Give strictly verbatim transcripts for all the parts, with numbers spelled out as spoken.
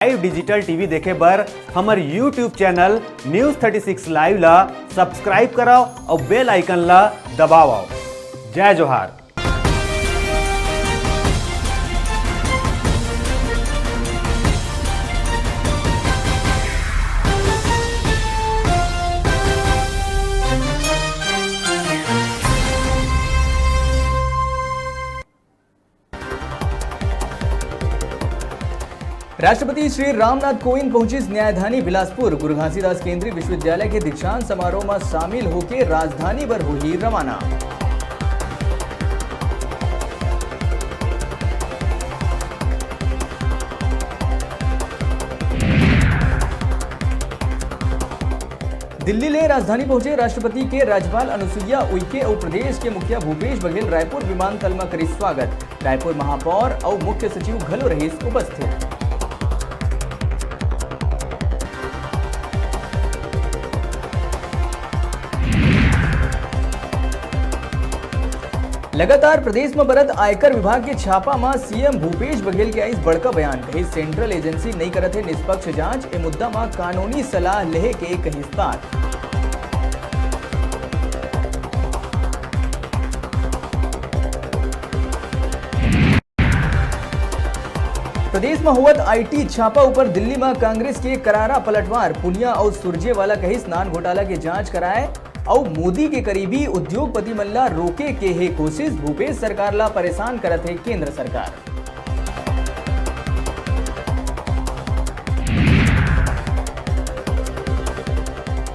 Live digital TV देखे बर हमर YouTube channel news thirty six live ला सब्सक्राइब करव अउ बेल आइकन ला दबावव। जय जोहार। राष्ट्रपति श्री रामनाथ कोविंद पहुंचिस न्यायधानी बिलासपुर। गुरु घासीदास केंद्रीय विश्वविद्यालय के दीक्षांत समारोह म शामिल होके राजधानी बर होही रवाना। दिल्ली ले राजधानी पहुंचे राष्ट्रपति के राज्यपाल अनुसुईया उइके अउ प्रदेश के मुखिया भूपेश बघेल रायपुर विमानतल म करिस स्वागत। रायपुर महापौर अउ मुख्य सचिव घलो रहिस उपस्थित। लगातार प्रदेश म बरत आयकर विभाग के छापा म सीएम भूपेश बघेल के आइस बड़का बयान, कहिस सेंट्रल एजेंसी नइ करत हे निष्पक्ष जांच, ए मुद्दा म कानूनी सलाह लेहे के कहिस बात। प्रदेश म होवत आईटी छापा ऊपर दिल्ली म कांग्रेस के करारा पलटवार, पुनिया अउ सुरजेवाला कहिस नान घोटाला के जांच कराए अउ मोदी के करीबी उद्योगपति मन ला रोके के हे कोशिश, भूपेश सरकार ला परेशान करत हे केंद्र सरकार।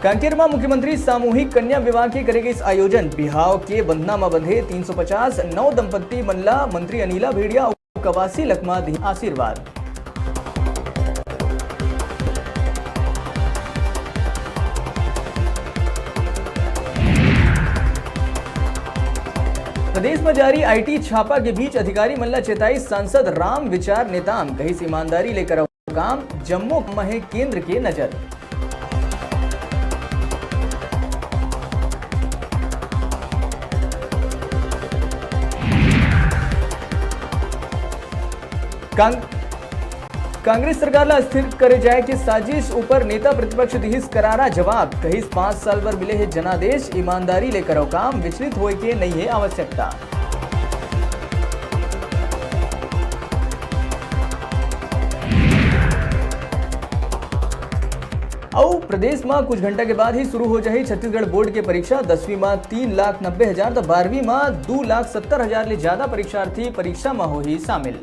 कांकेर म मुख्यमंत्री सामूहिक कन्या विवाह के करे गइस आयोजन, बिहाव के बंधना म बंधे तीन सौ पचास नव दंपत्ति मन ला मंत्री अनिला भेड़िया अउ कवासी लखमा दिही आशीर्वाद। प्रदेश म जारी आईटी छापा के बीच अधिकारी मन ला चेताइस सांसद राम विचार नेताम, कहिस ईमानदारी ले करव काम, जम्मो म हे केंद्र के नजर। कांग-, कांग्रेस सरकार ला अस्थिर करे जाए के साजिश ऊपर नेता प्रतिपक्ष दिहिस करारा जवाब, कहिस पांच साल बर मिले हे जनादेश, ईमानदारी ले करव काम, विचलित होए के नइ हे आवश्यकता। अउ प्रदेश म कुछ घंटा के बाद ही शुरू हो जाही छत्तीसगढ़ बोर्ड के परीक्षा। दसवीं म तीन लाख नब्बे हजार, त बारहवीं म दू लाख सत्तर हजार ले ज्यादा परीक्षार्थी परीक्षा म होही शामिल।